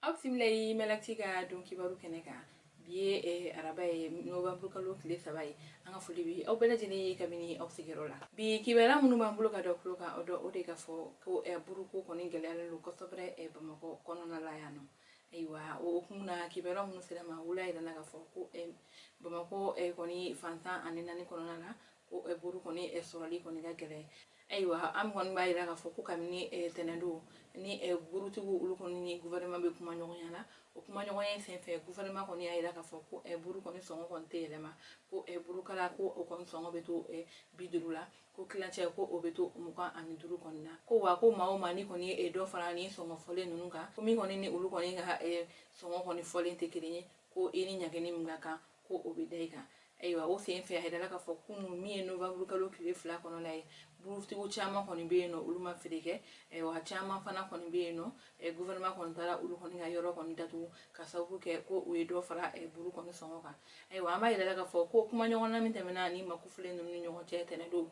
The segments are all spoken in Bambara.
Aw bisimila ye Mali Actu ka don kibaru kɛnɛ kan. Bi ye araba ye, novembre kalo tile 3 ye. An ka foli bi aw bɛɛ lajɛlen ye kabini aw sigiyɔrɔ la. Bi kibaruya minnu b'an bolo ka da tulo kan, o dɔ o de ka fɔ ko buruko kɔni gɛlɛyalen don kosɛbɛ Bamakɔ kɔnɔna la yan nɔ. Ayiwa, o hukumu na, kibaruya minnu sera ma, wula yɛrɛ na k'a fɔ ko Bamakɔ kɔni fan 14 kɔnɔna la, ko buru kɔni sɔrɔli kɔni ka gɛlɛn. Ayiwa, an kɔni b'a jira k'a fɔ ko kabini tɛnɛndon ni burutigiw olu kɔni ni gouvernement bɛ kuma ɲɔgɔnya la, o kuma ɲɔgɔnya senfɛ, gouvernement kɔni y'a jira k'a fɔ ko buru kɔni sɔngɔ kɔni tɛ yɛlɛma, ko burukala ko o kɔni sɔngɔ bɛ to 50 la, ko tilancɛ ko o bɛ to 25 kɔni na. Ko wa ko maa o maa ni kɔni ye dɔ fara ni sɔngɔ fɔlen ninnu kan, ko min kɔni ni olu kɔni ka sɔngɔ kɔni fɔlen tɛ kelen ye, ko i ni ɲangini min ka kan, ko o bɛ da i kan. Ayiwa, o sen fɛ, a yirala k'a fɔ kunun min ye novembre kalo tile 2 kɔnɔna ye, burutigiw caman kɔni bɛ yen nɔ, olu ma feere kɛ. Wa caman fana kɔni bɛ yen nɔ, gouvernement kɔni taara olu kɔni ka yɔrɔ kɔni datugu ka sababu kɛ ko u ye dɔ fara buru kɔni sɔngɔ kan. Ayiwa, an b'a yirala k'a fɔ ko kuma ɲɔgɔnna min tɛmɛna ni makufile ninnu ni ɲɔgɔn cɛ tɛnɛndon,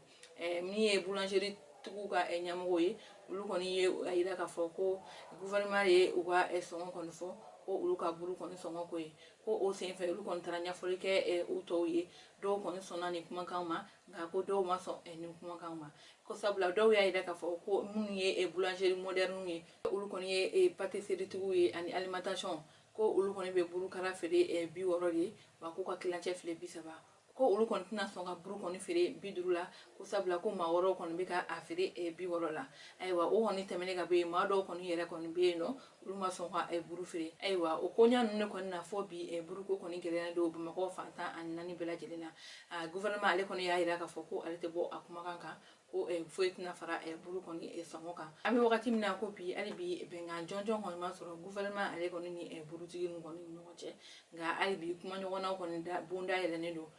min ye boulangerie tigiw ka ɲɛmɔgɔw ye, olu kɔni ye a yira k'a fɔ ko gouvernement ye u ka sɔngɔ kɔni fɔ, ko olu ka buru kɔni sɔngɔ ko ye, ko o senfɛ olu kɔni taara ɲɛfɔli kɛ u tɔw ye. Dɔw kɔni sɔnna nin kumakan ma, nka ko dɔw ma sɔn nin kumakan ma, ko sabula dɔw y'a yira k'a fɔ ko minnu ye boulangerie moderne ye, olu kɔni ye pâtisserie tigiw ye ani alimentation, ko olu kɔni bɛ burukala feere 60 de ye, wa k'u ka tilancɛ feere 30, ko olu kɔni tɛna sɔn ka buru kɔni feere 50 la, ko sabula ko maa wɛrɛw kɔni bɛ ka a feere 60 la. Ayiwa, o kɔni tɛmɛnen ka bɔ yen, maa dɔw kɔni yɛrɛ kɔni bɛ yen nɔ, olu ma sɔn ka buru feere. Ayiwa, o koɲa ninnu de kɔni na fɔ bi buruko kɔni gɛlɛyalen don Bamakɔ fan 14 bɛɛ lajɛlen na. Gouvernement ale kɔni y'a jira k'a fɔ ko ale tɛ bɔ a kumakan kan, ko foyi tɛna fara buru kɔni sɔngɔ kan. An bɛ wagati min na ko bi, hali bi bɛnkan jɔnjɔn kɔni ma sɔrɔ gouvernement ale kɔni ni burutigi ninnu kɔni ni ɲɔgɔn cɛ, nka hali bi kuma ɲɔgɔnnaw kɔni bonda yɛlɛnnen don.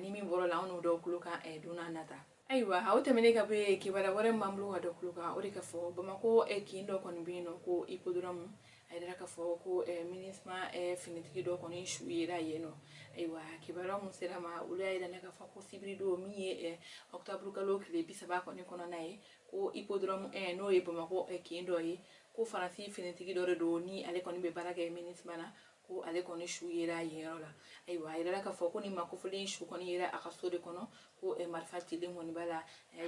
Ni min bɔra la, an n'o dɔw tulo kan don n'a nata. Ayiwa, o tɛmɛnen ka bɔ yen, kibaruya wɛrɛ min b'an bolo ka dɔ tulo kan, o de ka fɔ Bamakɔ kin dɔ kɔni bɛ yen nɔ ko Hippodrome. A yira k'a fɔ ko MINUSMA finitigi dɔ kɔni su yera yen nɔ. Ayiwa, kibaruya mun sera ma, olu y'a yira k'a fɔ ko sibiri don min ye octobre kalo tile 30 kɔni kɔnɔna ye, ko Hippodrome n'o ye Bamakɔ kin dɔ ye, ko Faransi finitigi dɔ de don ni ale kɔni bɛ baara kɛ MINUSMA na, ko ale kɔni su yera yen yɔrɔ la. Ayiwa, a yirala k'a fɔ ko ni maa kofɔlen su kɔni yera a ka so de kɔnɔ, ko marifa cilen kɔni b'a la,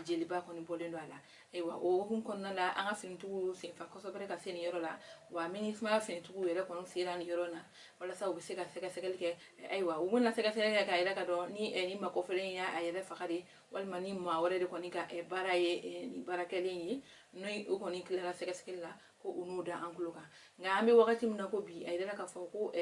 jeliba kɔni bɔlen don a la. Ayiwa, o hukumu kɔnɔna la, an ka finitigiw y'u senfa kosɛbɛ ka se nin yɔrɔ la, wa MINUSMA finitigiw yɛrɛ kɔni sera nin yɔrɔ na walasa u bɛ se ka sɛgɛsɛgɛli kɛ. Ayiwa, u bɛna sɛgɛsɛgɛli kɛ k'a yira ka dɔn ni maa kofɔlen y'a yɛrɛ faga de, walima ni maa wɛrɛ de kɔni ka baara ye nin baara kɛlen ye. N'o u kɔni tilara sɛgɛsɛgɛli la, ko u n'o da an tulo kan. Nka an bɛ wagati min na ko bi, a yirala k'a fɔ ko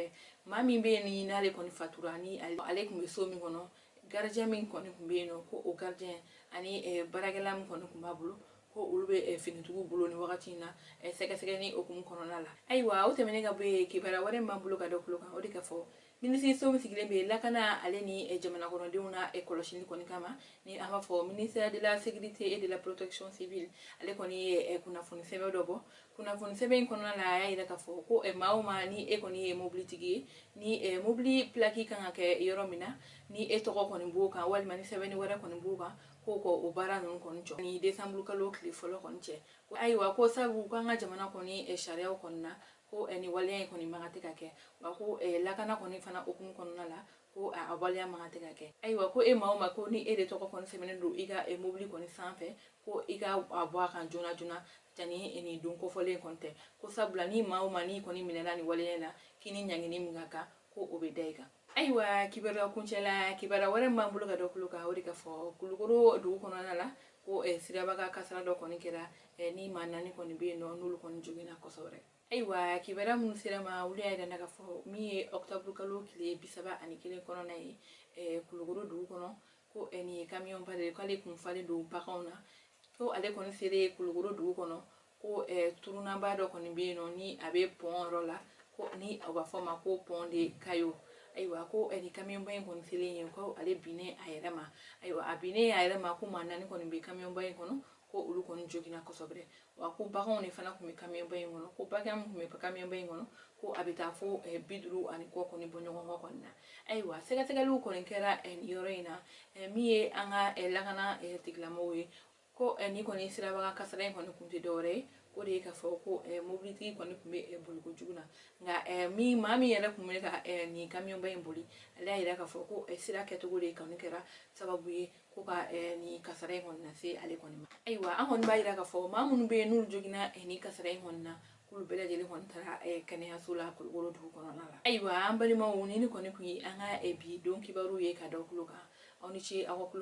maa min bɛ yen ni n'ale kɔni fatura, ni ale tun bɛ so min kɔnɔ, gardien min kɔni tun bɛ yen nɔ, ko o gardien ani baarakɛla min kɔni tun b'a bolo, ko olu bɛ finitigiw bolo ni wagati in na sɛgɛsɛgɛli hukumu kɔnɔna la. Ayiwa, o tɛmɛnen ka bɔ yen, kibaruya wɛrɛ min b'an bolo ka da tulo kan, o de ka fɔ minisiriso min sigilen bɛ lakana ale ni jamana kɔnɔdenw na kɔlɔsili kɔni kama, ni an b'a fɔ ministère de la Sécurité et de la Protection civile, ale kɔni ye kunnafoni sɛbɛn dɔ bɔ. Kunnafoni sɛbɛn in kɔnɔna la, a y'a yira k'a fɔ ko maa o maa ni e kɔni ye mobilitigi ye, ni mobili plaque kan ka kɛ yɔrɔ min na, ni e tɔgɔ kɔni b'o kan, walima ni sɛbɛnni wɛrɛ kɔni b'o kan, ko o baara ninnu kɔni jɔ ni décembre kalo tile fɔlɔ kɔni cɛ. Ayiwa, ko sabu k'an ka jamana kɔni sariyaw kɔni na, ko ni waleya in kɔni man kan tɛ ka kɛ, wa ko lakana kɔni fana hukumu kɔnɔna la, ko a waleya man kan tɛ ka kɛ. Ayiwa, ko e maa o maa ko ni e de tɔgɔ kɔni sɛbɛnnen don i ka mobili kɔni sanfɛ, ko i ka a bɔ a kan joona joona jani nin don kofɔlen kɔni tɛ, ko sabula ni maa o maa n'i kɔni minɛna nin waleya in na, k'i ni ɲangini min ka kan, ko o bɛ da i kan. Ayiwa, kibaruya kuncɛ la, kibaruya wɛrɛ min b'an bolo ka dɔ tulo kan, o de ka fɔ Kulukoro dugu kɔnɔna la, ko siraba ka kasara dɔ kɔni kɛra, ni maa 4 kɔni bɛ yen nɔ, n'olu kɔni joginna kosɛbɛ. Ayiwa, kibaruya minnu sera ma, olu y'a yira k'a fɔ min ye octobre kalo tile 31 kɔnɔna ye, Kulukoro dugu kɔnɔ, ko nin ye camion ba de ye, k'ale kun falen don baganw na, ko ale kɔni selen Kulukoro dugu kɔnɔ, ko tournant ba dɔ kɔni bɛ yen nɔ ni a bɛ pont yɔrɔ la, ko ni u b'a fɔ ma ko pont de Kayo. Ayiwa, ko ni camion ba in kɔni selen yen, ko ale binnen a yɛrɛ ma. Ayiwa, a binnen a yɛrɛ ma, ko maa 4 kɔni bɛ camion ba in kɔnɔ, ko olu kɔni joginna kosɛbɛ, wa ko baganw de fana tun bɛ camion ba in kɔnɔ, ko bagan min tun bɛ camion ba in kɔnɔ, ko a bɛ taa fo 50 ani kɔ kɔni bɔ ɲɔgɔn kɔ kɔni na. Ayiwa, sɛgɛsɛgɛliw kɔni kɛra nin yɔrɔ in na. Min ye an ka lakana tigilamɔgɔw ye, ko ni kɔni sirabaga kasara in kɔni kun tɛ dɔwɛrɛ ye, K'o de ye k'a fɔ ko mobilitigi kɔni tun bɛ boliko jugu na, nka min maa min yɛrɛ tun bɛ ka nin kamiyɔnba in boli, ale y'a jira k'a fɔ ko sira kɛcogo de kɔni kɛra sababu ye ko ka nin kasara in kɔni lase ale kɔni ma. Ayiwa, an kɔni b'a jira k'a fɔ maa minnu bɛ yen n'olu joginna nin kasara in kɔni na, k'olu bɛɛ lajɛlen kɔni taara kɛnɛyaso la Kulukoro dugu kɔnɔna la. Ayiwa, an balimaw, ni kɔni tun ye an ka bi don kibaru ye ka da tulo kan. Aw ni ce aw ka tulo.